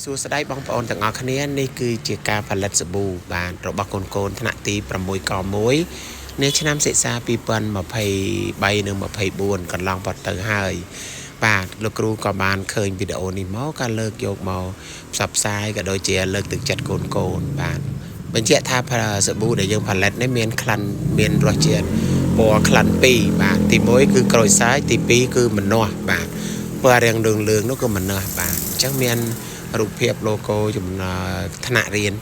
សួស្តីបងប្អូនទាំងអស់គ្នានេះគឺជាការផលិតសាប៊ូបាទរបស់កូនកូនថ្នាក់ទី6ក1នាឆ្នាំសិក្សា2023និង24កន្លងផុតទៅហើយបាទលោកគ្រូក៏បានឃើញវីដេអូនេះមកក៏លើកយកមកផ្សព្វផ្សាយក៏ដូចជាលើកទឹកចិត្តកូនកូនបាទបញ្ជាក់ថាសាប៊ូដែលយើងផលិតនេះមានក្លិនមានរសជាតិពណ៌ក្លិនពីរបាទទី1គឺក្រូចសើចទី2គឺម្នាស់បាទពណ៌រាងលឿងលឿងនោះគឺម្នាស់បាទអញ្ចឹងមានរូបភាព logo ចំណថ្នាក់រៀន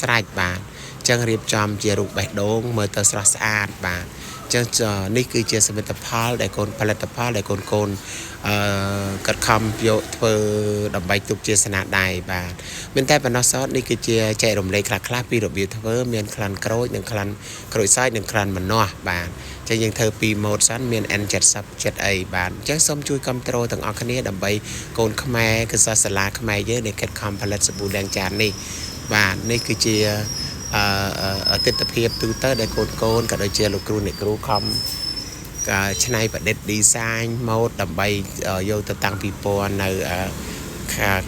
ស្រេចបាទអញ្ចឹងរៀបចំជារូបបេះដូងមើលទៅស្រស់ស្អាតបាទអញ្ចឹងនេះគឺជាសមិទ្ធផលដែលកូនផលិតផលដែលកូនកូនអឺគាត់ខំយកធ្វើដើម្បីទុកជាស្នាដៃបាទមានតែប៉ុណ្ណោះសតនេះគឺជាចែករំលែកខ្លះៗពីរបៀបធ្វើមានក្លិនក្រូចនិងក្លិនក្រូចសើចនិងក្លិនម្នាស់បាទអញ្ចឹងយើងធ្វើពីម៉ូដសិនមាន N70 ចិត្តអីបាទអញ្ចឹងសូមជួយគ្រប់គ្រងទាំងអស់គ្នាដើម្បីកូនខ្មែរគឺសិស្សសាលាខ្មែរយើងដែលខិតខំផលិតសាប៊ូលាងចាននេះបាទនេះគឺជាអឺទស្សនភាពទូទៅដែលកូនកូនក៏ដូចជាលោកគ្រូអ្នកគ្រូខំច្នៃប្រឌិត design ម៉ូដដើម្បីយកទៅតាំងពិព័រណ៍នៅ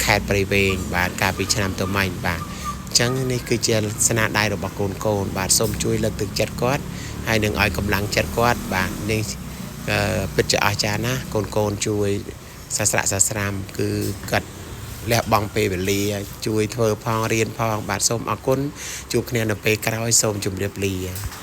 ខេត្តព្រៃវែងបាទកាលពីឆ្នាំទៅមិញបាទអញ្ចឹងនេះគឺជាស្នាដៃរបស់កូនកូនបាទសូមជួយលើកទឹកចិត្តគាត់ហើយនឹងឲ្យកម្លាំងចិត្តគាត់បាទនេះពិតជាអស្ចារ្យណាស់កូនកូនជួយសាស្ត្រសាស្រាមគឺគាត់លះបង់ពេលវេលាជួយធ្វើផងរៀនផងបាទសូមអរគុណជួបគ្នានៅពេលក្រោយសូមជម្រាបលា។